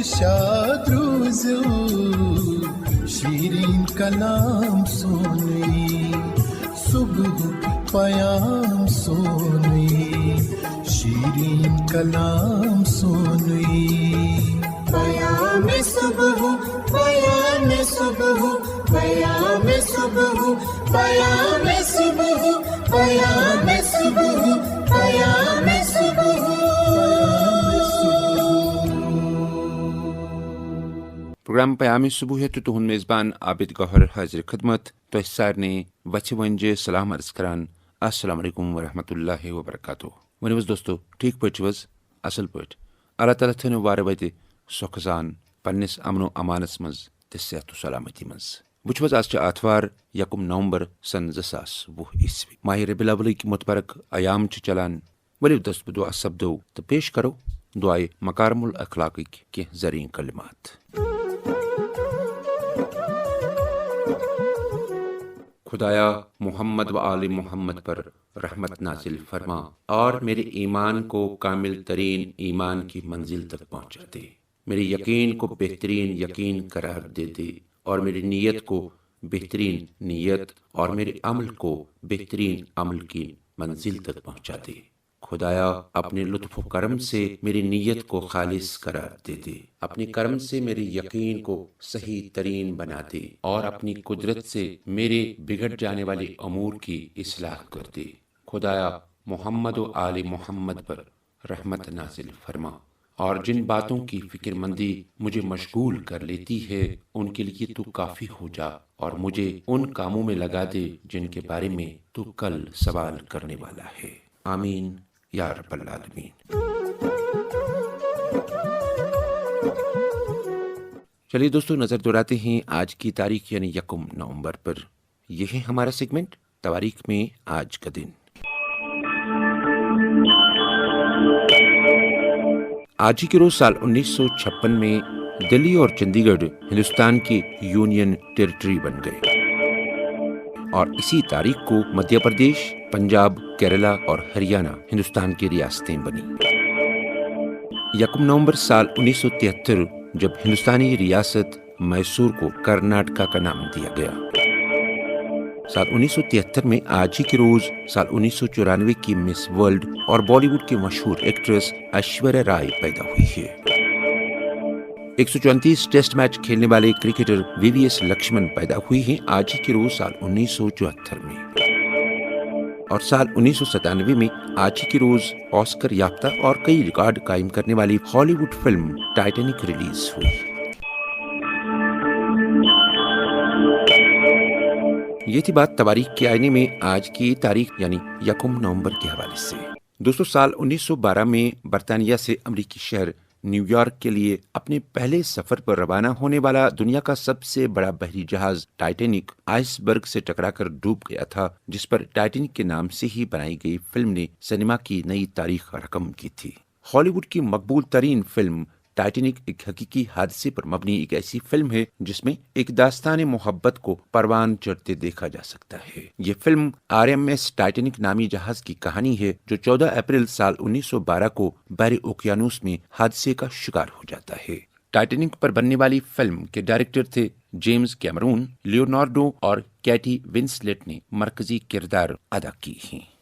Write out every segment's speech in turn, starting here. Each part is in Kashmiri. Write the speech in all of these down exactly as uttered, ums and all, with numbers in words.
شاد روزو، شیرین کلام سونی، صبح پیام سونی، شیرین کلام سونی۔ پیام صبح، پیام صبح، پیام صبح، پیام صبح، پیام صبح، پیام صبح۔ پروگرام پیام صبح ہیتھ تہند میزبان عابد گوہر حاضر خدمت۔ تۄہہِ سارنٕے وژھِ وۄنۍ سلام عرض کران۔ السلام علیکم ورحمۃ اللہ وبرکاتہ۔ ؤنِو حظ دوستو، ٹھیٖک پٲٹھۍ چھِو حظ؟ اصل پٲٹھۍ۔ اللہ تعالیٰ تھٲینو وارٕ وتہِ سۄکھٕ سان پننِس امن و امانس منٛز تہٕ صحت و سلامتی منٛز۔ وٕچھِو حظ، آز چھِ آتھوار، یکم نومبر سن زٕ ساس وُہ عیسوی۔ ماہِ ربیع الاولٕکۍ متبرک ایام چھِ چلان۔ ؤلِو دست بدعا سپدو تہٕ پیش کرو دعائے مکارم الاخلاقٕکۍ کینٛہہ زرین کلمات۔ خدایا، محمد و آل محمد پر رحمت نازل فرما اور میرے ایمان کو کامل ترین ایمان کی منزل تک پہنچا دے۔ میرے یقین کو بہترین یقین قرار دے دے اور میری نیت کو بہترین نیت اور میرے عمل کو بہترین عمل کی منزل تک پہنچا دے۔ خدایا، اپنے لطف و کرم سے میری نیت کو خالص قرار دے دے، اپنے کرم سے میرے یقین کو صحیح ترین بنا دے اور اپنی قدرت سے میرے بگڑ جانے والے امور کی اصلاح کر دے۔ خدایا، محمد و آل محمد پر رحمت نازل فرما اور جن باتوں کی فکر مندی مجھے مشغول کر لیتی ہے، ان کے لیے تو کافی ہو جا اور مجھے ان کاموں میں لگا دے جن کے بارے میں تو کل سوال کرنے والا ہے۔ آمین یا رب العالمین۔ چلیے دوستو، نظر دوڑاتے ہیں آج کی تاریخ یعنی یکم نومبر پر۔ یہ ہے ہمارا سیگمنٹ تواریخ میں آج کا دن۔ آج ہی کے روز سال انیس سو چھپن میں دلی اور چندی گڑھ ہندوستان کی یونین ٹیریٹری بن گئے اور اسی تاریخ کو مدھیہ پردیش، پنجاب، کیرلا اور ہریانہ ہندوستان کی ریاستیں بنی۔ یکم نومبر سال انیس سو تہتر، جب ہندوستانی ریاست میسور کو کرناٹکا کا نام دیا گیا۔ سال انیس سو تہتر میں آج ہی کے روز سال انیس سو چورانوے کی مس ورلڈ اور بالی ووڈ کی مشہور ایکٹریس ایشوریا رائے پیدا ہوئی ہے۔ ایک سو چونتیس ٹیسٹ میچ کھیلنے والے cricketer V V S Laxman پیدا ہوئی ہیں آج ہی کے روز سال انیس سو چوہتر میں۔ اور سال انیس سو ستانوے میں آج ہی کے روز آسکر یافتہ اور کئی ریکارڈ قائم کرنے والی ہالی ووڈ فلم ٹائٹینک ریلیز ہوئی۔ یہ تھی بات تواریخ کے آئینے میں آج کی تاریخ یعنی یکم نومبر کے حوالے سے۔ دوستو، سال انیس سو بارہ میں برطانیہ سے امریکی شہر نیویارک کے لیے اپنے پہلے سفر پر روانہ ہونے والا دنیا کا سب سے بڑا بحری جہاز ٹائٹینک آئس برگ سے ٹکرا کر ڈوب گیا تھا، جس پر ٹائٹینک کے نام سے ہی بنائی گئی فلم نے سنیما کی نئی تاریخ رقم کی تھی۔ ہالی ووڈ کی مقبول ترین فلم ٹائٹینک ایک حقیقی حادثے پر مبنی ایک ایسی فلم ہے جس میں ایک داستان محبت کو پروان چڑھتے دیکھا جا سکتا ہے۔ یہ film R M S Titanic نامی جہاز کی کہانی ہے جو چودہ اپریل سال انیس سو بارہ کو بحر اوقیانوس میں حادثے کا شکار ہو جاتا ہے۔ ٹائٹینک پر بننے والی فلم کے ڈائریکٹر تھے جیمز کیمرون، لیونارڈو اور کیٹی ونسلیٹ نے مرکزی کردار ادا کیے ہیں۔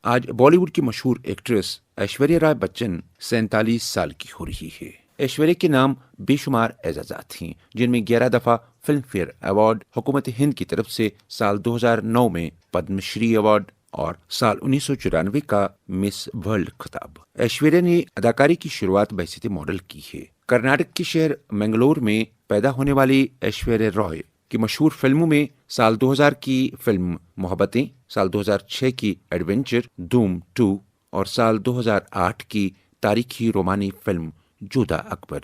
آج بالی ووڈ کی مشہور ایکٹریس ایشوریا رائے بچن سینتالیس سال کی ہو رہی ہے۔ ایشوریا کے نام بے شمار اعزازات ہیں، جن میں گیارہ دفعہ فلم فیئر ایوارڈ حکومت ہند کی طرف سے سال دو ہزار نو میں پدم شری ایوارڈ اور سال انیس سو چورانوے کا مس ورلڈ خطاب۔ ایشوریا نے اداکاری کی شروعات بحیثیت ماڈل کی ہے۔ کرناٹک کے شہر منگلور میں پیدا ہونے والی ایشوریا رائے کی مشہور فلموں میں سال دو ہزار کی فلم محبتیں، سال دو ہزار چھ کی ایڈونچر دھوم ٹو اور سال دو ہزار آٹھ کی تاریخی رومانی فلم جودا اکبر۔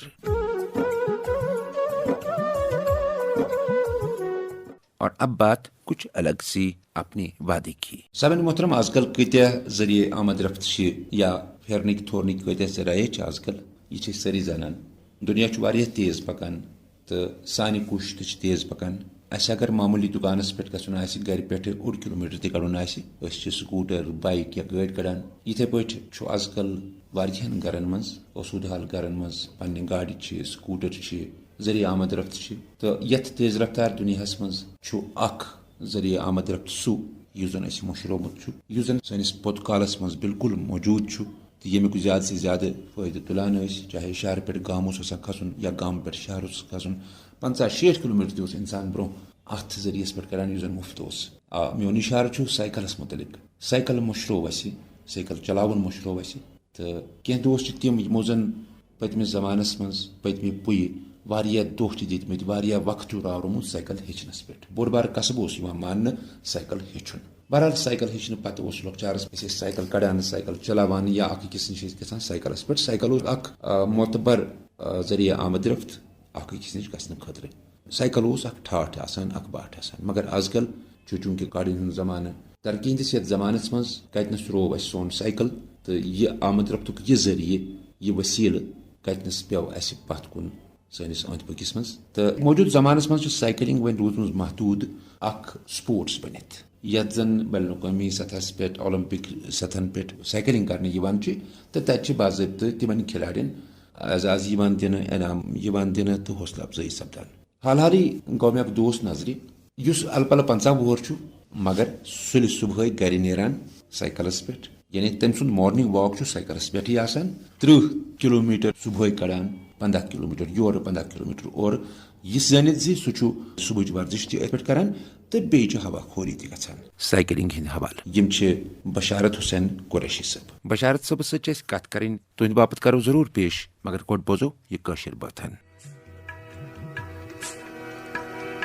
اور اب بات کچھ الگ سی اپنے وعدے کی۔ سامعین محترم، آز کل کۭتیاہ ذٔریعہٕ آمد رفت چھِ یا پھیرنٕکۍ تھورنٕکۍ کۭتیاہ ذرایع چھِ آز کل، یہِ چھِ أسۍ سٲری زانان۔ دُنیا چھُ واریاہ تیز پکان تہٕ سانہِ کوٗشش تہِ چھِ تیز پکان۔ اسہِ اگر معموٗلی دُکانس پٮ۪ٹھ گژھُن آسہِ، گرِ پٮ۪ٹھٕ اوٚڑ کِلوٗمیٖٹر تہِ کڑُن آسہِ، أسۍ چھِ سکوٗٹر، بایک یا گٲڑۍ کڑان۔ یِتھے پٲٹھۍ چھُ از کل واریاہن گرن منٛز، آسوٗدٕ حال گرن منٛز، پننہِ گاڑِ چھِ، سکوٗٹر چھِ، ذٔریعہٕ آمد رفت چھِ۔ تہٕ یتھ تیز رفتار دُنیاہس منٛز چھُ اکھ ذٔریعہٕ آمد رفت سُہ، یُس زن اسہِ مٔشرومُت چھُ، یُس زن سٲنِس پوٚت کالس منٛز بالکل موجود چھُ، تہٕ ییٚمیُک زیادٕ سے زیادٕ فٲیدٕ تُلان ٲسۍ، چاہے شہرٕ پٮ۪ٹھ گام اوس آسان کھسُن یا گامہٕ پٮ۪ٹھ شہر اوس کھسُن، پنٛژاہ شیٹھ کِلوٗمیٖٹر تہِ اوس اِنسان برٛونٛہہ اَتھ ذٔریعس پٮ۪ٹھ کران، یُس زن مُفت اوس۔ آ، میون اِشارٕ چھُ سایکلس مُتعلق۔ سایکل مٔشرو اَسہِ، سایکل چلاوُن مٔشرو اَسہِ۔ تہٕ کینٛہہ دوس چھِ تِم، یِمو زن پٔتمِس زمانس منٛز، پٔتمہِ پُیہِ واریاہ دۄہ چھِ دِتمٕتۍ، واریاہ وقت چھُ راورومُت سایکل ہیٚچھنس پٮ۪ٹھ۔ بوٚڑ بارٕ کسب اوس یِوان ماننہٕ سایکل ہیٚچھُن۔ بہرحال، سایکل ہیٚچھنہٕ پتہٕ اوس لۄکچارس، أسۍ ٲسۍ سایکل کڑان، سایکل چلاوان یا اکھ أکِس نِش ٲسۍ گژھان سایکلس پٮ۪ٹھ۔ سایکل اوس اکھ، آ، معتبر، آ، ذٔریعہٕ آمد رفت اکھ أکِس نِش گژھنہٕ خٲطرٕ۔ سایکل اوس اکھ ٹھاٹھ آسان، اکھ باٹھ آسان، مگر از کل چھُ چوٗنٛکہِ گاڑٮ۪ن ہُنٛد زمانہٕ ترقی ہٕنٛدِس یتھ زمانس منٛز، کتہِ نس روو اسہِ سون سایکل تہٕ یہِ آمد رفتُک یہِ ذٔریعہٕ، یہِ وسیلہٕ کتہِ نس پیوٚو اسہِ پتھ کُن سٲنِس أنٛدۍ پٔکِس منٛز۔ تہٕ موجودٕ زمانس منٛز چھُ سایکلنگ وۄنۍ روٗزمٕژ محدوٗد اکھ سپورٹس بٔنِتھ، یتھ زن بین الاقوٲمی سطحس پٮ۪ٹھ، اولمپک سطحن پٮ۪ٹھ سایکلنگ کرنہٕ یِوان چھِ، تہٕ تتہِ چھِ باضٲبطہٕ تِمن کھلاڑٮ۪ن اعزاز یِوان دِنہٕ، انعام یِوان دِنہٕ تہٕ حوصلہٕ افزٲیی سپدان۔ حال حالٕے گوٚو مےٚ اکھ دوست نظرِ، یُس الہٕ پلہٕ پنٛژاہ وُہُر چھُ، مگر سُلہِ صبحٲے گرِ نیران سایکلس پٮ۪ٹھ، یعنی تٔمۍ سُنٛد مارننگ واک چھُ سایکلس پٮ۪ٹھٕے آسان، ترٕٛہ کِلوٗمیٖٹر صبحٲے کڑان، پنٛداہ کِلوٗمیٖٹر یورٕ، پنٛداہ کِلوٗمیٖٹر اورٕ۔ یہِ زٲنِتھ زِ سُہ چھُ صبحٕچ ورزش تہِ أتھۍ پٮ۪ٹھ کران تہٕ بیٚیہِ چھُ ہوا خوری تہِ گژھان۔ سایکلنگ ہٕنٛدِ حوالہٕ یِم چھِ بشارت حسین قریشی صٲب۔ بشارت صٲبس سۭتۍ چھِ أسۍ کتھ کرٕنۍ، تُہنٛدِ باپتھ کرو ضروٗر پیش، مگر گۄڈٕ بوزو یہِ کٲشِر بٲتھن۔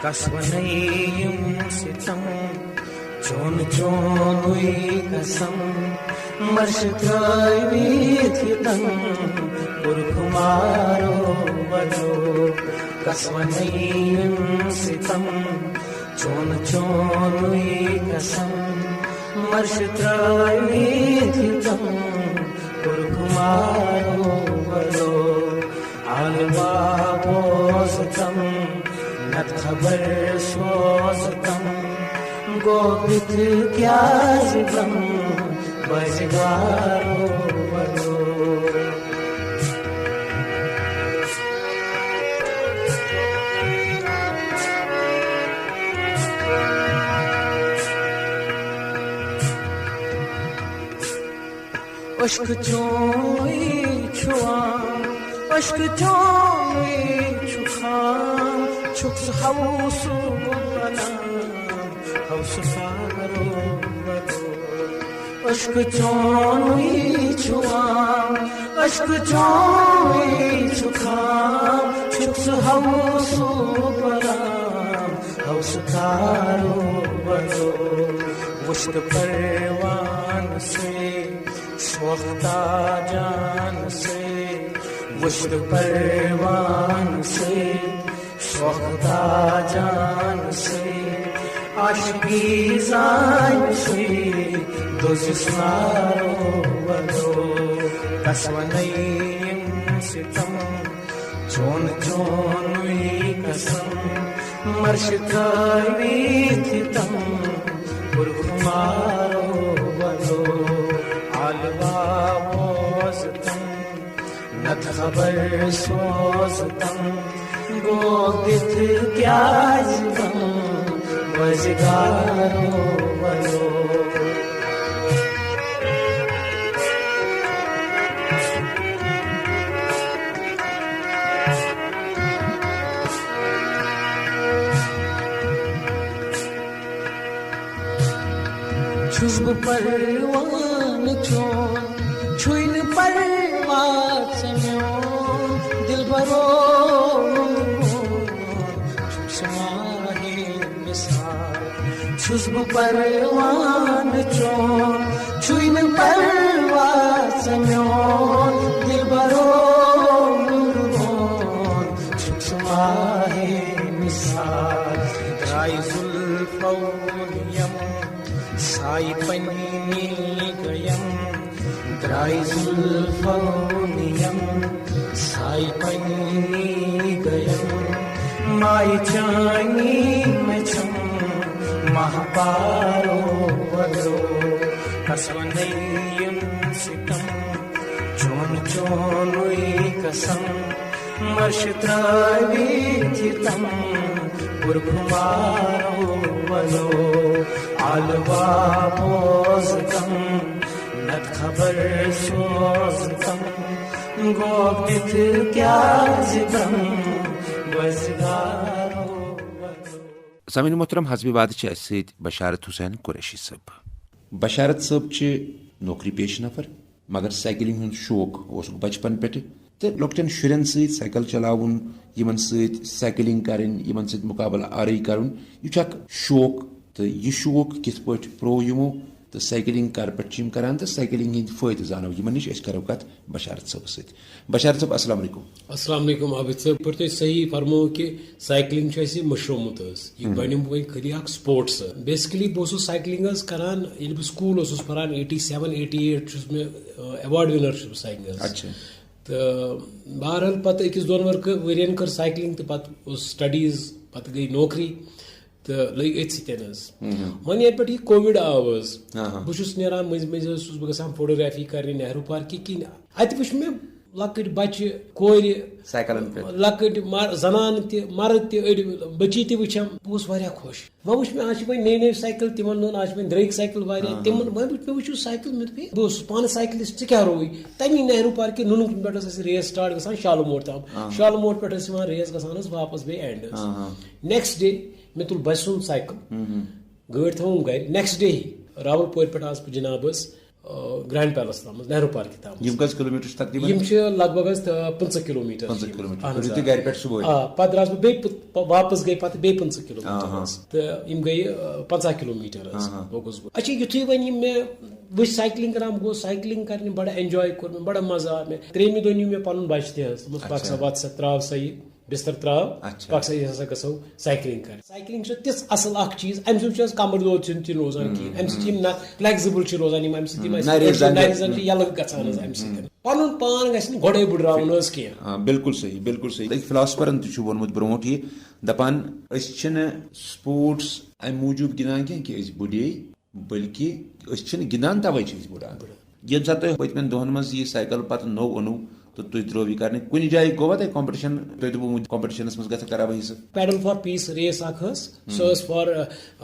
کس ونَے یِم ستم، چون چونُے قسم، مرشہِ ترٲوِتھ یہِ تن، کُرکھمارو بدو۔ کس ونَے یِم ستم، چون چونُے قسم، مرشہِ ترٲوِتھ یہِ تن، کُرکھمارو بدو۔ عالما بوزتم، نت خبر سوزتم، گوٚو بِتھ کیٛازِ غم بزگارو ونو۔ عشق چونُے چھُ عام، عشق چونُے چھُ خام، چھُکھ ژٕ ہوسُک بنان، ہوسہٕ سارو بدو۔ عشق چونُے چھُ عام، عشق چونُے چھُ خام، چھُکھ ژٕ ہوسُک بنان، ہوسہٕ سارو بدو۔ وُچھ تہٕ پروان سے سوختا جان سے، وُچھ تہٕ پروان سے سوختا جان سے، عاشقی زان سے، دوزس نارو ودو۔ کس ونَے یِم ستم، چون چونُے قسم، مرشہِ ترٲوِتھ تم، کُرکھمارو ودو۔ عالما بوزتم، نت خبر سوزتم، گوٚو بِتھ کیٛازِ غم بزگارو ودو۔ چھُس بہٕ پروانہٕ چون، چھُے نہٕ پرواہ ژےٚ میون دِلبرو۔ چھُکھ ژٕ ماہے مثال، چھُس بہٕ پروانہٕ چون، چھُے نہٕ پرواہ ژےٚ میون دِلبرو۔ چھُکھ ژٕ ماہے مثال، درٛاے زُلفو یِم سایہِ پننی گٔیم، درٛاے زُلفو یِم سایہِ پننی گٔیم۔ مایہِ چانی مےٚ چھَم ماہ پارو وَلو، کَس وَنَے یِم سِتَم، چون چونُے قسم، مرشہِ ترٛٲوِتھ یہِ تَم، پُرخمارو وَلو، آلوا بوزتَم، نَتہٕ خبر سوزتَم، گوٚو تِتھ کیٛازِ برٛم، بزگارو وَلو۔ سامعین محترم، حسبِ وعدٕ چھِ اَسہِ سۭتۍ بشارت حسین قریشی صٲب۔ بشارت صٲب چھِ نوکری پیشہ نفر، مگر سائیکلنگ ہُنٛد شوق اوسُکھ بچپن پٮ۪ٹھٕ، تہٕ لۄکٹٮ۪ن شُرٮ۪ن سۭتۍ سائیکل چلاوُن، یِمن سۭتۍ سائیکلنگ کرٕنۍ، یِمن سۭتۍ مقابلہٕ آرٲیی کرُن، یہِ چھُ اکھ شوق۔ تہٕ یہِ شوق کِتھ پٲٹھۍ پرٛو یِمو، تہٕ سائیکلنگ کر پٮ۪ٹھ چھِ یِم کران، تہٕ سائیکلنگ ہٕنٛدۍ فٲیدٕ زانو، یِمن نِش أسۍ کرو کتھ بشارت صٲبس سۭتۍ۔ بشارت صٲب، السلام علیکم۔ السلام علیکم عابد صٲب، یِتھ پٲٹھۍ تُہۍ صحیح فرموو کہِ سائیکلنگ چھُ اَسہِ مٔشرومُت حظ۔ یہِ بنیوم وۄنۍ خٲلی اکھ سپورٹس۔ بیسکلی بہٕ اوسُس سائیکلنگ حظ کران، ییٚلہِ بہٕ سکوٗل اوسُس پران، ایٹی سیون ایٹی ایٹ چھُس مےٚ، ایوارڈ ونر چھُس بہٕ سائیکلنگ حظ۔ اچھا۔ تہٕ بہرحال پتہٕ أکِس دۄن ؤرکہٕ، ؤرین کٔر سائیکلنگ، تہٕ پتہٕ اوس سٹڈیٖز، پتہٕ گٔے نوکری، تہٕ لٔگۍ أتھۍ سۭتۍ حظ۔ وۄنۍ ییٚتہِ پٮ۪ٹھ یہِ کووِڈ آو حظ، ہاں، ہاں۔ بہٕ چھُس نیران مٔنٛزۍ مٔنٛزۍ حظ چھُس بہٕ گژھان فوٹوگرافی کرنہِ نہروٗ پارکہِ کِنۍ۔ اَتہِ وٕچھ مےٚ لۄکٕٹۍ بچہِ، کورِ، سائیکلن پٮ۪ٹھ۔ لۄکٕٹۍ مر-، زنانہٕ تہِ، مرد تہِ، أڑۍ بچی تہِ وٕچھم، بہٕ گوس واریاہ خۄش۔ وۄنۍ وٕچھ مےٚ، آز چھِ وۄنۍ نٔے نٔے سائیکل، تِمن دۄہن آز چھِ وۄنۍ درٛگۍ سائیکل واریاہ، ہاں، تِمن، ہاں۔ وۄنۍ وٕچھ مےٚ، وٕچھِو سائیکل، مےٚ دوٚپ، ہے، بہٕ اوسُس پانہٕ سائیکلسٹ، ژٕ کیٛاہ رووُے؟ تَمی نہروٗ پارکہِ نُنہٕ کُن پٮ۪ٹھ ٲس اَسہِ ریس سٹارٹ گژھان شالہٕ موڑ تام۔ ہاں۔ شالہٕ موڑ پٮ۪ٹھ ٲسۍ یِوان ریس گژھان ٲس واپس بیٚیہِ اینڈس۔ ہاں، ہاں۔ نیکسٹ ڈے مےٚ تُل بسہِ ہُنٛد سائیکل، گٲڑۍ تھٲوٕم گرِ۔ نیکسٹ ڈے راول پورِ پٮ۪ٹھ آس بہٕ جناب حظ، آ، گرینڈ پیلس تام حظ، نہروٗ پارکہِ تام حظ۔ یِم کٔژ کِلوٗمیٹر چھِ تقریباً؟ یِم چھِ لگ بھگ حظ، آ، پٕنٛژٕہ کِلوٗمیٹر۔ پٕنٛژٕہ کِلوٗمیٹر۔ اہن حظ، کٔرِو تُہۍ آ۔ گرِ پٮ۪ٹھ صُبحٲے؟ آ، پتہٕ درٛاس بہٕ بیٚیہِ پٕنٛ-، پ-، واپس گٔے پتہٕ بیٚیہِ پٕنٛژٕہ کِلوٗمیٹر آ، ہا۔ حظ۔ تہٕ یِم گٔے، آ، پنٛژاہ کِلوٗمیٹر حظ آ، ہا۔ لوٚگُس بہٕ۔ اچھا، یُتھُے وۄنۍ یِم مےٚ وٕچھ سائیکلنگ کران، بہٕ گوس سائیکلنگ کرنہِ، بڑٕ اینجاے کوٚر مےٚ، بڑٕ مزٕ آو مےٚ۔ ترٛیٚیمہِ دۄہ نیوٗ مےٚ پنُن بچہِ تہِ حظ، دوٚپمَس، اچھا۔ پکھ سا، وَتھ سا، ترٛاو سا یہِ۔ بستر ترٛاو، اچھا۔ پکھ سا، یہِ ہسا گژھو سائیکلنگ کرٕنۍ۔ سائیکلنگ چھِ تِژھ اصل اکھ چیز، امہِ سۭتۍ چھُ اسہِ کمر دود چھُنہٕ تہِ روزان کِہیٖنۍ، امہِ سۭتۍ چھِ یِم نہ فلیکزیبل چھِ روزان، یِم امہِ سۭتۍ یِم ہم، اَسہِ نَرِ نَرِ زنٛگہِ۔ زنٛگہِ چھِ یَلہٕ گژھان حظ امہِ سۭتۍ۔ پنُن پان گژھِ نہٕ گۄڈے بٕڈراوُن حظ کینٛہہ۔ آ، بِلکُل صحیح، بِلکُل صحیح۔ أکۍ فلاسفرن تہِ چھُ ووٚنمُت برونٛٹھ یہِ، دپان، أسۍ چھِنہٕ سپورٹس امہِ موٗجوٗب گِنٛدان کینٛہہ کہِ أسۍ بٕڈے، بلکہِ أسۍ چھِنہٕ گِنٛدان، توے چھِ أسۍ بٕڈان۔ بٕڈان۔ ییٚمہِ ساتہٕ تۄہہِ پٔتمٮ۪ن دۄہن منٛز یہِ سائیکل پتہٕ نوٚو اوٚنوٕ تہٕ تُہۍ ترٛٲوِو یہِ کرنہِ، کُنہِ جایہِ گوٚوا تۄہہِ کمپٹیشن؟ تُہۍ دوٚپوٕ کمپٹیشنس منٛز گژھِ کرا بہٕ حصہٕ؟ پیڈل فار پیس ریس اکھ ٲس، سۄ ٲس فار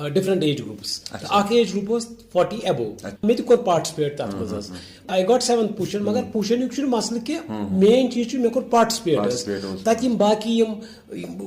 ڈفرنٹ ایج گروپس۔ اچھا۔ اکھ ایج گروپ اوس فورٹی ایبو۔ اچھا۔ مےٚ تہِ کوٚر پارٹسپیٹ تتھ منٛز حظ۔ I got seven position، مگر پوزیشن یُک چھُنہٕ مسلہٕ کینٛہہ، مین چیز چھُ مےٚ کوٚر پارٹسپیٹ حظ۔ پارٹسپیٹ اوس۔ تتہِ یِم باقی یِم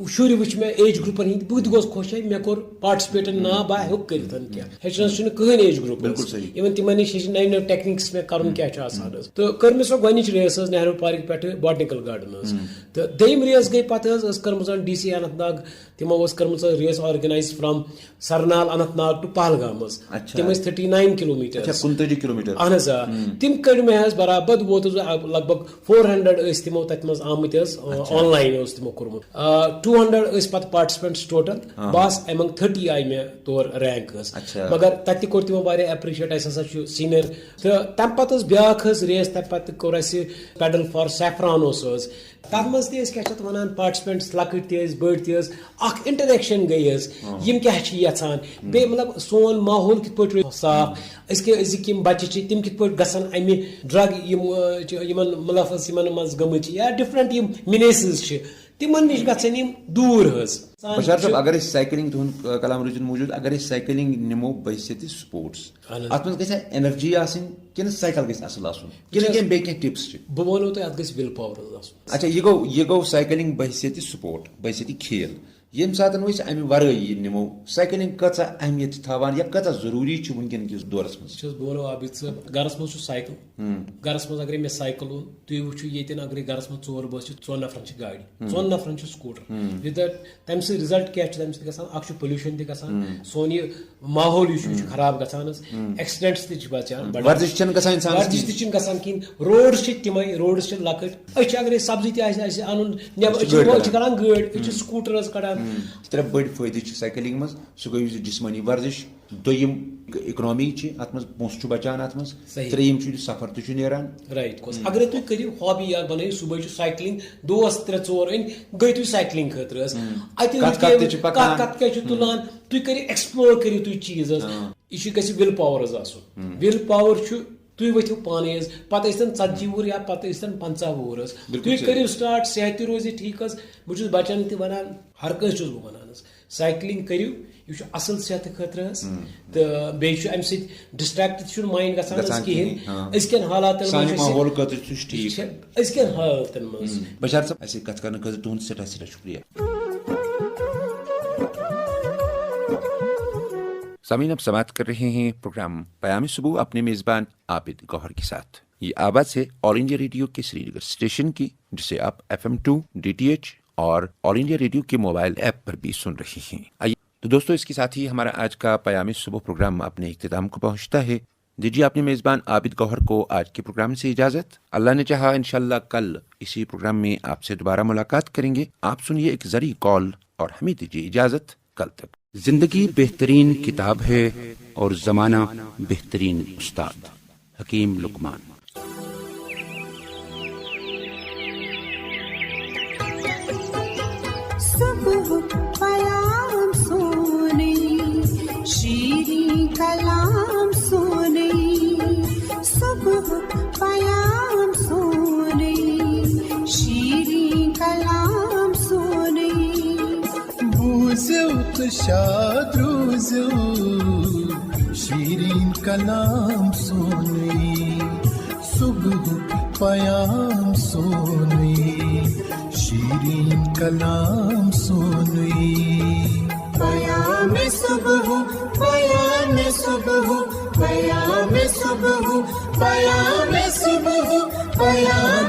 شُرۍ وٕچھ مےٚ ایج گروپن ہٕنٛدۍ، بہٕ تہِ گوس خۄش، ہے، مےٚ کوٚر پارٹسپیٹ، نا بہٕ ہیوٚک کٔرِتھ کینٛہہ۔ ہیٚچھنس چھُنہٕ کٕہٕنۍ ایج گروپ حظ۔ بِلکُل صحیح۔ Even تِمن نِش ہیٚچھ نَیہِ نَیہِ ٹیکنیکس مےٚ کرُن کیٛاہ چھُ آسان حظ۔ تہٕ کٔر مےٚ سۄ گۄڈٕنِچ ریس حظ نہروٗ پارکہِ پٮ۪ٹھٕ باٹنیکل گارڈن حظ۔ تہٕ دوٚیِم ریس گٔے پتہٕ حظ، ٲس کٔرمٕژ ڈی سی اننت ناگ، تِمو ٲس کٔرمٕژ حظ race organise from Sarnal Anantnag to Pahalgam حظ۔ اچھا۔ تِم ٲسۍ تھٔٹی ناین کِلوٗمیٖٹر۔ اچھا، کُنتٲجی کِلوٗمیٖٹر۔ اہن حظ، آ۔ تِم کٔڑۍ مےٚ حظ برابر، ووتُس بہٕ لگ بگ فور ہنڈریڈ ٲسۍ تِمو تَتہِ منٛز آمٕتۍ حظ، اچھا۔ آن لاین اوس تِمو کوٚرمُت۔ آ، ٹوٗ ہنڈریڈ ٲسۍ پَتہٕ پارٹسپینٹس ٹوٹل، آ۔ بہٕ آس ایمنگ تھٔٹی آیہِ مےٚ تور رینک حظ۔ اچھا۔ مگر تَتہِ تہِ کوٚر تِمو واریاہ ایپریشیٹ، اَسہِ ہسا چھُ سینئر۔ تہٕ تَمہِ پَتہٕ ٲس بیٛاکھ حظ ریس، تَمہِ پَتہٕ کوٚر اَسہِ پیڈل فار سیفران اوس حظ۔ تَتھ منٛز تہِ ٲسۍ کیٛاہ چھِ اَتھ وَنان، پارٹسپینٹس لۄکٕٹۍ تہِ ٲسۍ، بٔڑۍ تہِ ٲسۍ، اَکھ انٹریکشن گٔے حظ، آ۔ یِم کیٛاہ چھِ یَژھان۔ بیٚیہِ مطلب سون ماحول کِتھ پٲٹھۍ روزِ صاف، أزکہِ أزِکۍ یِم بَچہِ چھِ، تِم کِتھ پٲٹھۍ گژھن اَمہِ ڈرگ، یِم، آ، چھِ یِمن مُلوث یِمن منٛز گٔمٕتۍ چھِ، یا ڈفرنٹ یِم مِنیسز چھِ، تِمن نِش گژھن یِم دوٗر حظ۔ بشار صٲب، اگر أسۍ سائیکلنگ، تُہُنٛد، آ، کلام روٗزِن موٗجوٗد، اگر أسۍ سائیکلنگ نِمو بحیثیت سپورٹس، اہن حظ۔ اتھ منٛز گژھِ انرجی آسٕنۍ کِنہٕ سائیکل گژھِ اصل آسُن؟ کِنہٕ وٕچھ حظ، کینٛہہ بیٚیہِ کینٛہہ ٹپس چھِ؟ بہٕ وَنو تۄہہِ، اتھ گژھِ وِل پاور حظ آسُن۔ اچھا، یہِ گوٚو، یہِ گوٚو سائیکلنگ بحیثیت سپورٹ، بحیثیت کھیل۔ ییٚمہِ ساتہٕ وۄنۍ أسۍ امہِ ورٲے یہِ نِمو، سائیکلنگ کۭژاہ اہمیت چھِ تھاوان یا کۭژاہ ضروٗری چھِ وٕنکیٚن کِس دورس منٛز؟ وٕچھ حظ، بہٕ وَنو عابد صٲب، گرس منٛز چھُ سائیکل۔ ہُم۔ گرس منٛز اگرے مےٚ سائیکل اوٚن، تُہۍ وٕچھِو ییٚتٮ۪ن اگرے گرس منٛز ژور بٲژ چھِ، ژۄن نفرن چھِ گاڑِ، ہُم۔ ژۄن نفرن چھُ سکوٗٹر۔ ہُم۔ With that، تَمہِ سۭتۍ رِزلٹ کیٛاہ چھُ؟ تَمہِ سۭتۍ گژھان، اکھ چھُ پولوشن تہِ گژھان، ہُم۔ سون یہِ ماحول یُس چھُ، یہِ چھُ ہُم۔ خراب گژھان حظ، ہُم۔ ایکسیڈنٹس تہِ چھِ بچان، ہُم۔ بڑان۔ ورزش چھَنہٕ گژھان اِنسانس ورزش کِہیٖنۍ۔ تہِ چھِنہٕ گژھان کِہیٖنۍ، روڈٕز چھِ تِمے، روڈٕز چھِ لۄکٕٹۍ۔ أسۍ چھِ، اگر أسۍ سبزی تہِ آسہِ اَسہِ اَنُن، نٮ۪بر أسۍ چھِ أسۍ چھِ گٲڑۍ أسۍ چھِ کڑان۔ کران گٲڑۍ، أسۍ چھِ ہُم۔ سکوٗٹر حظ کڑان۔ ہُم۔ یہِ چھِ ترٛےٚ بٔڑۍ فٲیدٕ چھِ سایکلنگ منٛز، سُہ گوٚو یُس یہِ جسمٲنی ورزش، دوٚیِم، اِکنامی چھِ اَتھ منٛز، پونٛسہٕ چھُ بَچان اَتھ منٛز۔ صحیح۔ ترٛیٚیِم چھُ یہِ سفر تہِ چھُ نیران۔ رائٹ۔ اگر تُہۍ کٔرِو ہابی اکھ بَنٲیِو، صُبحٲے چھُ سایکلنگ، دوس ترٛےٚ ژور أنۍ، گٔے تُہۍ سایکلنگ خٲطرٕ حظ۔ اَتہِ کَتھ رُکے کَتھ تہِ وۄنۍ، چھِ پَکان۔ کَتھ کَتھ کیٛاہ چھُ تُلان، تُہۍ کٔرِو ایکسپلور، کٔرِو تُہۍ چیٖز حظ۔ یہِ چھُ، گژھِ وِل پاور حظ آسُن۔ وِل پاور چھُ، تُہۍ ؤتھِو پانَے حظ، پَتہٕ ٲسۍتَن ژَتجی وُہُر یا پَتہٕ ٲسۍتَن پنٛژاہ وُہُر حظ۔ بِلکُل تُہۍ صحیح۔ کٔرِو سٹارٹ، صحت تہِ روزِ ٹھیٖک حظ۔ بہٕ چھُس بَچَن تہِ وَنان، ہر کٲنٛسہِ چھُس بہٕ وَنان حظ، سایکلنگ کٔرِو، یہِ چھُ اَصٕل صحتہٕ خٲطرٕ حظ۔ تہٕ بیٚیہِ چھُ اَمہِ سۭتۍ ڈِسٹرٛیکٹ تہِ چھُنہٕ مایِنٛڈ گژھان حظ گژھان کِہیٖنۍ۔ کِہیٖنۍ، ہاں۔ أزکٮ۪ن حالاتَن منٛز سانہِ چھِ أسۍ، ماحول خٲطرٕ چھُ ٹھیٖک۔ چھِ أزکٮ۪ن حالاتَن منٛز۔ بشار صٲب، اَسہِ سۭتۍ کَتھ کَرنہٕ خٲطرٕ تُہُنٛد سٮ۪ٹھاہ سٮ۪ٹھاہ شُکریہ۔ سامعین، اب سماعت کر رہے ہیں پروگرام پیام صبح اپنے میزبان عابد گوہر کے ساتھ۔ یہ آواز ہے آل انڈیا ریڈیو کے سری نگر اسٹیشن کی، جسے آپ F M two, D T H اور آل انڈیا ریڈیو کے موبائل ایپ پر بھی سن رہے ہیں۔ آئیے تو دوستو، اس کے ساتھ ہی ہمارا آج کا پیام صبح پروگرام اپنے اختتام کو پہنچتا ہے۔ دیجیے اپنے میزبان عابد گوہر کو آج کے پروگرام سے اجازت۔ اللہ نے چاہا، انشاءاللہ کل اسی پروگرام میں آپ سے دوبارہ ملاقات کریں گے۔ آپ سنیے ایک زرعی کال اور ہمیں دیجیے اجازت۔ کل تک۔ زندگی بہترین کتاب ہے اور زمانہ بہترین استاد۔ حکیم لقمان۔ صبح پیام سونے، شیریں کلام سونے۔ صبح پیام سونے، شیریں کلام سونے۔ بوزو تو شاد روزو، شیریں کلام سونے۔ صبح پیام سونے، شیریں کلام سونے۔ پیام صبح، پیام صبح، پیام صبح، پیام صبح، پیام